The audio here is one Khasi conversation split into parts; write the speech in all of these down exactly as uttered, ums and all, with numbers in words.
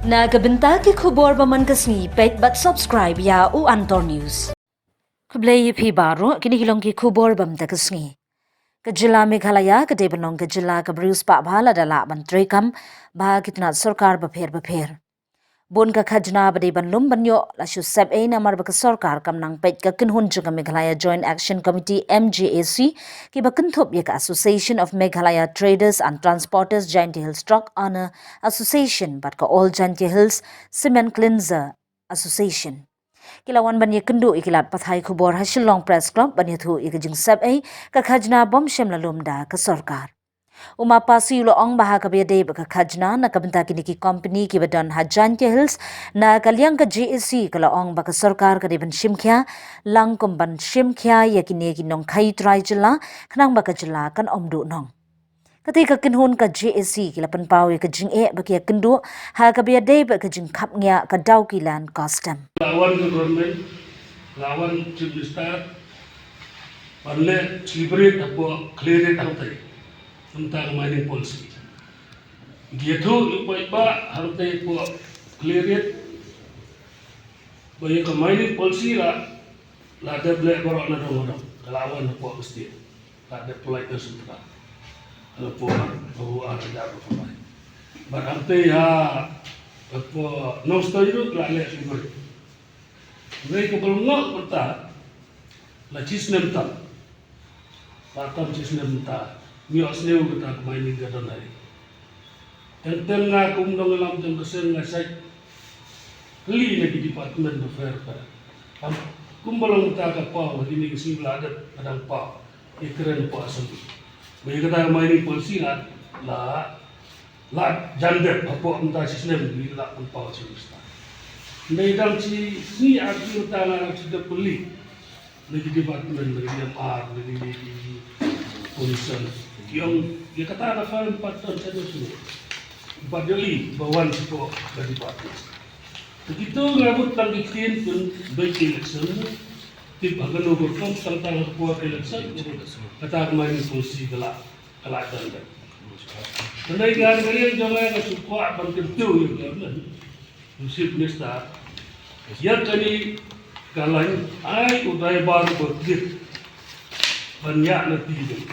Na ka bynta ki khubor ba man ka sngi, peit bad subscribe ïa u Antor News. Khublei ïa phi baroh, kine ki long ki khubor ba mynta ka sngi. Ka jylla Meghalaya ka dei ban long ka jylla kaba riewspah bha lada lah ban treikam bha ki tnat sorkar bapher bapher. Bun ka khajna ba dei ban lum ban ïoh la shu sep ei namar ba ka sorkar kam nang peit ka kynhun jong ka Meghalaya Joint Action Committee, M J A C, kiba kynthup ïa ka Association of Meghalaya Traders and Transporters, Jaintia Hills Truck Owner Association bad ka All Jaintia Hills Cement Cleanser Association. Ki la wan ban ïakynduh ïa ki lad pathai khubor ha Shillong Press Club ban ïathuh ïa ka jingsep ei ka khajna bym shym la lum da ka sorkar. U Ma Passy u la ong ba ha kaba ïadei bad ka khajna na ka bynta kine ki company kiba don ha Jaintia Hills, na ka liang ka J A C ka la ong ba ka sorkar ka dei ban shim khia lang kum ban shim khia ïa kine ki nongkhaii trai jylla, khnang ba ka jylla kan ym duhnong. Katei ka kynhun ka J A C ki la pynpaw ïa ka jingeh ba ki ïakynduh ha kaba ïadei bad ka jingkhapngiah ka Dawki Land Custom. La wan ka government, la wan Chief Minister, ban leh deliberate hapoh clear rate hangtei. Mynta ka mining policy. Ki ïathuh ïa u paidbah hangtei hapoh clear rate. Ba ïa ka mining policy la, la dep leh baroh na dong na dong. Ka la wan hapoh ka state. La dep pynlait na central. Hapoh, hapoh ar hajar hapoh ar. Bad hangtei ha, hapoh Nongstoiñ ruh la leh deliberate. Hynrei kaba lyngngoh mynta, la shi snem tam. La tam shi snem mynta, ngim ïohsngew kata ka mining ka don hi. Teng teng nga kum nongïalam jong ka seng nga shait kylli na ki department bapher bapher. Kam kumba long mynta ka paw ha kine ki sngi ba la dep, ka dang paw. Ïakren hapoh Assembly. Ba ïa kata ka mining policy la, la, la jan dep hapoh mynta shi snem ngi la pynpaw shi mynta. Hynrei dang shi sngi ar sngi mynta nga dang shu dep kylli na ki department, na ki D M R, na ki, ki, ki commission. Ki ong ïa kata ka file pat don sha shuh. Pat ïohi ba wan shapoh ka department. Te kito nga bud tang ki ktien pynbeit election. Tip ha kano ka rukom tang tang ha ka por election, kata ka mining policy ka la, ka la jan dep. Te na ka liang jong nga nga shu kwah ban kyntiew ïa ka government, u Chief Minister, ïa kane ka lain ai u driver uba kit ban ïaid na ti dei.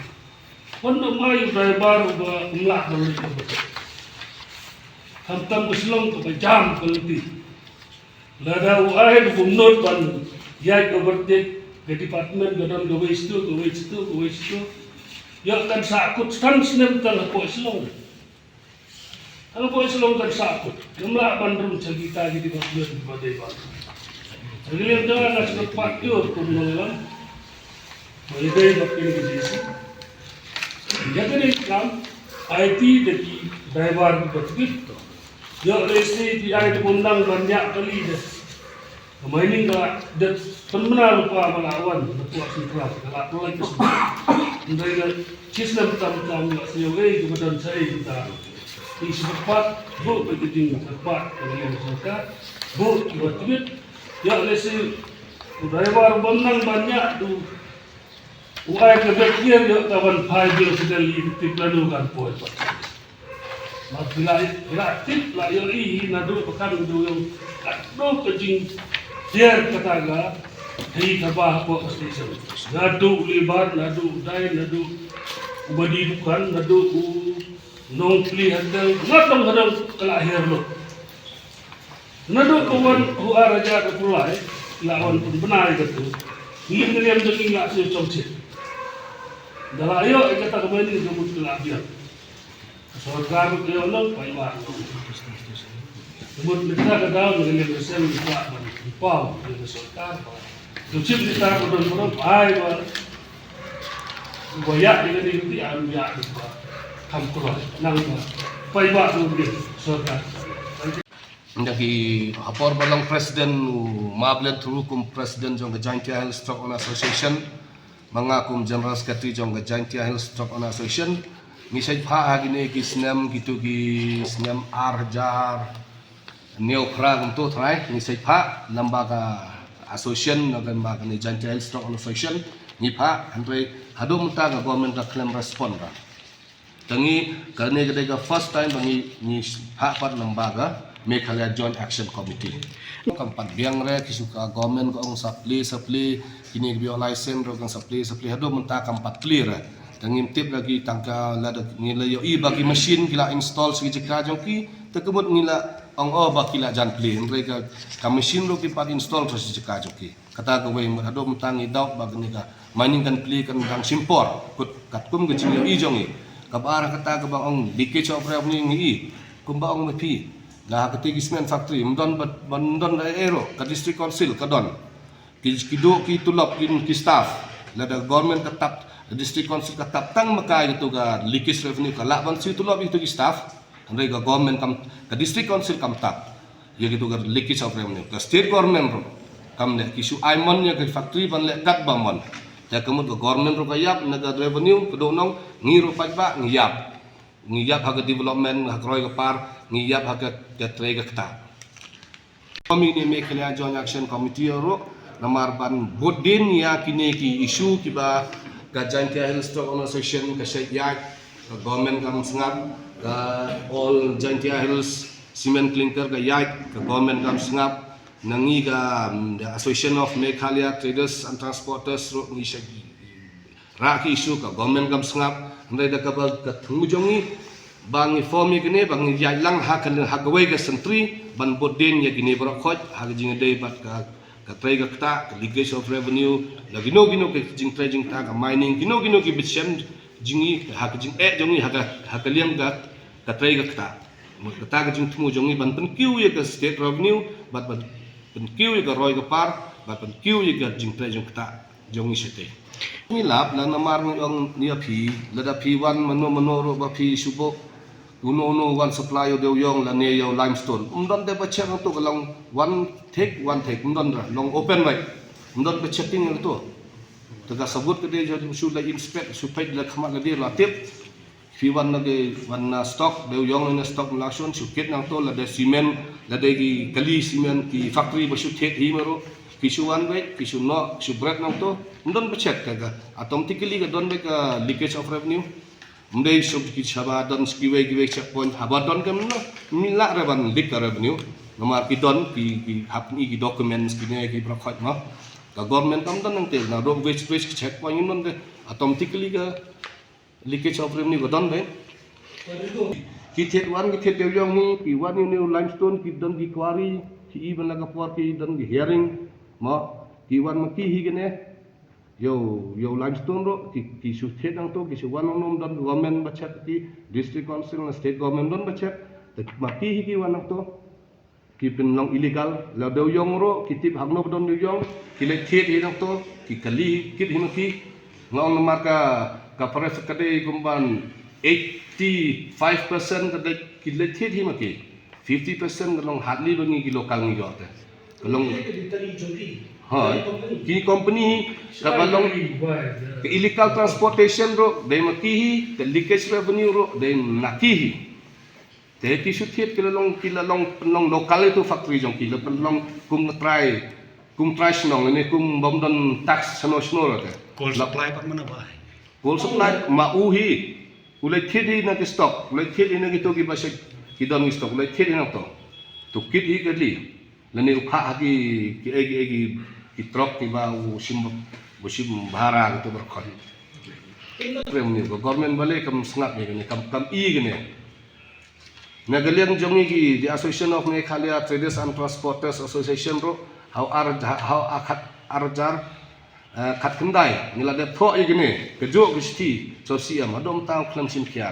Ban ym ai u driver uba ym lah ban leit overtake. Khamtam ka Shillong kaba jam ka lynti. Lada u ai u bym nud ban ïaid overtake, ka department ka don kawei shuh, kawei shuh, kawei shuh. Ïoh kan sahkut san snem tang hapoh Shillong. Tang hapoh Shillong kan sahkut. Ngim lah ban rung sha kita ki department kiba dei ban. Ka liang jong nga nga sngewthuh pat ïa u kum nongïalam. Ba ïadei bad kine ki J C. Ïa kane ka kam, ai ti da ki driver kiba tbit. Ïoh lehse ki ai da bym nang ban ïaid kali da. Ka mining ka dep pynbna lypa ba la wan na pdeng central, ka la pynlait ka central. Hynrei na shi snem tam tam ïoh sngewei kaba don sa ei kita. Ki shu pat, buh ba ki jingpat ka liang sorkar, buh kiba tbit. Ïoh lehse u driver bym nang ban ïaid tu. U ai ka bek tiar ïoh ka ban phai biang sdang ïa ka tip lano kan poi pat. Bad phi la, phi la tip la ïohi naduh ba kan duh ïoh katno ka jingtiar kata ka hi kaba hapoh ka station. Naduh u labour, naduh u dai, naduh u badi dukan, naduh u nongplie hotel, nga tang ka dang ka la hiar lut. Naduh ka wan u ar hajar arphew lai, la wan pynbna ïa katu. Ngi ngi liam jong ngi la shu chong chit. Da la ïoh ïa kata ka mining ka mut ka la biang. Ka sorkar ka ïoh nong, paidbah nong. Ka mut mynta ka daw ngi liam ka seng ngi kwah ban pynpaw ïa ka sorkar ba. Ka chip mynta ka don ka don ai ba. Ba ïa ïa ka ding ti am ïa ba. Kam kloi nang ba. Paidbah nong sorkar. Ïa ki ha por ba long president u Ma Blen Thru kum president jong ka Jaintia Hills Truck Owner Association, ma nga kum general secretary jong ka Jaintia Hills Truck Owner Association, ngi shait phah ha kine ki snem, kitu ki snem ar hajar hynñiew phra kumtu trai, ngi shait phah, lem bad ka association, lem bad kane Jaintia Hills Truck Owner Association, ngi phah, hynrei haduh mynta ka government ka khlem respond ka. Te ngi, kane ka dei ka first time ba ngi, ngi phah pat lem bad ka, Meghalaya Joint Action Committee. Kam pat biang re ki shu ka government ka ong sa plie sa plie, kine ki ïoh license ruh kan sa plie sa plie, haduh mynta kam pat plie re. Te ngim tip da ki tang ka la da ngi la ïohi ba ki machine ki la install sha ki jaka jong ki, te ka mut ngi la ong o ba ki la jan plie, hynrei ka, ka machine ruh ki pat install sha ki jaka jong ki. Kata kawei, mut haduh mynta ngi doubt ba kane ka mining kan plie kan dang shim por, kut katkum ka jingïohi jong ngi. Kaba ar kata kaba ong leakage of revenue ngi i, kumba ong ma phi, la ha kata ki cement factory ym don ba, ba ym don da ei ruh, ka district council ka don. Ki, ki duh ki tulop ki, ki staff, lada government ka tap, district council ka tap tang ma ka ïa katu ka leakage revenue, ka lah ban siew tulop ïa katu ki staff. Hynrei ka government kam, ka district council kam tap ïa katu ka leakage of revenue. Ka state government ruh kam leh, ki shu ai mon ïa ka factory ban leh kat ba mon. Te ka mut ka government ruh ka ïap na ka revenue, ka duh nong, ngi ruh paidbah ngi ïap. Ngi ïap ha ka development, ha ka roi ka par, ngi ïap ha ka, ka trei ka ktah. Kane Meghalaya Joint Action Committee ruh, namar ban bud dien ïa kine ki issue kiba ka Jaintia Hills Truck Owners Association ka shait ïaid, ka government kam sngap, ka All Jaintia Hills Cement Clinker ka ïaid, ka government kam sngap, na ngi ka, mm, the Association of Meghalaya Traders and Transporters ruh ngi shait rah ki issue, ka government kam sngap, hynrei da kaba ka thmu jong ngi ba ngi form ïa kane, ba ngi ïaid lang ha ka, ha kawei ka sentri ban bud dien ïa kine baroh khoit, ha ka jingïadei bad ka, ka trei ka ktah, ka leakage of revenue, la kino kino ka jingtrei jingktah, ka mining, kino kino ki bit shem jong ngi, ha ka jingeh jong ngi, ha ka, ha ka liang ka, ka trei ka ktah. Mut kata ka jingthmu jong ngi ban pynkiew ïa ka state revenue, bad ban pynkiew ïa ka roi ka par, bad pynkiew ïa ka jingtrei jingktah jong ngi shatei. Ngi lap la namar ngi ong ïa phi, lada phi wan mano mano ruh ba phi shu buh, uno uno wan supply ïa u dewiong lane ïa u limestone. Ym don de ba check, to ka long one take, one take, ym don re, long open wei. Ym don ba checking ïa to. Te ka sabut ka dei shu la inspect, shu peit la khmat la dei la tip. Phi wan na ki, wan na stock, dewiong na stock, la shon shu kit nangto, lada cement, lada ki kali cement, ki factory ba shu thied hi ma ruh, ki shu wan wei, ki shu noh, shu bret nangto, ym don ba check ka, ka automatically ka don wei ka leakage of revenue. Ym dei shu ki shaba don kiwei kiwei checkpoint, haba don ka mynno, ym lah re ban leak ka revenue. Namar ki don ki, ki hap ngi ki documents kine ki baroh khoit ma. Ka government kam don nangte, na ruh wei wei checkpoint ym don de, automatically ka leakage of revenue ka don de. Ki thied wan, ki thied dewiong hi, ki wan ïa une u limestone, ki don ki quarry, ki i ban la ka por, ki don ki hearing, mo, ki wan ma ki hi kine. Ïa u, ïa u limestone ruh, ki, ki shu thied nangto, ki shu wan nangno, ym don government ba check, ki district council na state government don ba check. Te ma ki hi ki wan nangto. Ki pynlong illegal, la dewiong ruh, ki tip hangno ba don dewiong, ki leit thied hi nangto, ki kali kit hi ma ki. Nga ong namar ka, ka forest ka dei kumban eighty five percent ka dei ki leit thied hi ma ki. Fifty percent ka long hardly ba ngi ki local ngi ïoh te. Ka long, ha, ki company, kaba long, ka illegal transportation ruh, dei ma ki hi, ka leakage revenue ruh, dei na ki hi. Te ki shu thied ki la long, ki la long pynlong local ïa tu factory jong ki, la pynlong kum trai, kum trai shnong ne kum bym don tax shano shano ruh te. Coal supply pat mana ba? Coal supply ma u hi. U leit thied hi na ki stock, u leit thied hi na ki to ki ba sha ki don ki stock, u leit thied hi na to. To kit hi ka li. Lane u phah ha ki, ki ei, ki ei, ki, ki truck kiba u shim, u shim bhara ki to baroh khoit. Prem ni ka government ba leh kam sngap ïa kane, kam, kam i kane. Na ka liang jong ngi ki, the Association of Meghalaya Traders and Transporters Association ruh, ha u ar, ha u ar khat ar hajar, eh, khat khyndai, ngi la dep thoh ïa kine, ka juh ka shithi, sha u C M, haduh mynta u khlem shim khia.